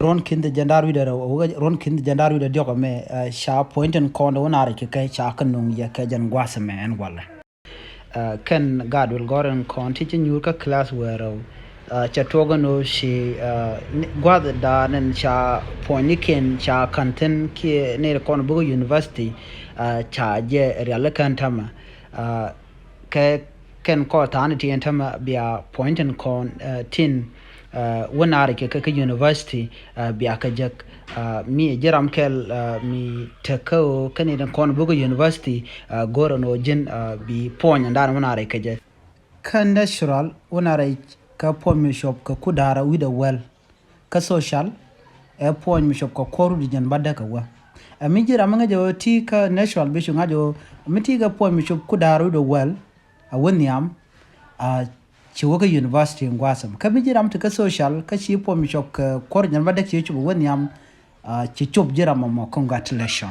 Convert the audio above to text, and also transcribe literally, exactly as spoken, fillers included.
Ruɔ̱n ki̱n ti jiɛn da̱r wi̱cdɛ rɛw, wä ruɔ̱n ki̱n ti jiɛn da̱r wi̱cdɛ diɔ̱k ɛmɛ, ca point in kɔn ti wä na rɛc kɛ kɛ ca kɛ nuŋ yɛ kɛ jɛn gua̱th ɛmɛ ɛn walɛ. Kɛn gaat wil gɔ̱r in kɔn ti ci nyuur kä class wee rɛw, ca tuɔk ɛn ɣöö ci gua̱th da̱a̱n in ca puɔ̱nynikiɛn ca ka̱n thi̱n kiɛ ni kɔn bukɛ university, ca jɛ rialikä ɛn tämɛ. Kɛ kɛn kɔr tha̱a̱n ti ɛn tämɛ bia point in kɔn tin wä na rɛc kɛ kɛ university bia kɛ jek. Mi ji̱ ram kɛl mi tekä ɣöö kɛn in kɔn bukɛ university go̱r ɛn ɣöö ji̱n bi puɔ̱ny ɛn da̱a̱n wä na rɛc kɛ jɛ. Kä natural wä na rɛc kɛ puɔ̱ny mi cuɔp kɛ ku da̱a̱r wi̱cdɛ wäl. Kä social ɛ puɔ̱ny mi cuɔp kɛ kuɔr wi̱cdɛ jiɛn bädäk kɛ wä. Ɛ mi ji̱ ram mi ŋäc ɛ ɣöö ti kä natural bi cu ŋa̱c ɛ ɣöö mi ti kɛ puɔ̱ny mi cuɔp ku da̱a̱r wi̱cdɛ wäl a wä nhiam, a ci wä kä university in gua̱a̱th ɛmɛ. Kä mi ji̱ ram ti kä social kä ci puɔ̱ny mi cuɔp kɛ kuɔr wi̱cdɛ jiɛn bädäk ci cuɔp a wä nhiam, a ci cuɔp ji̱ ram ɛmɔ. Congratulation.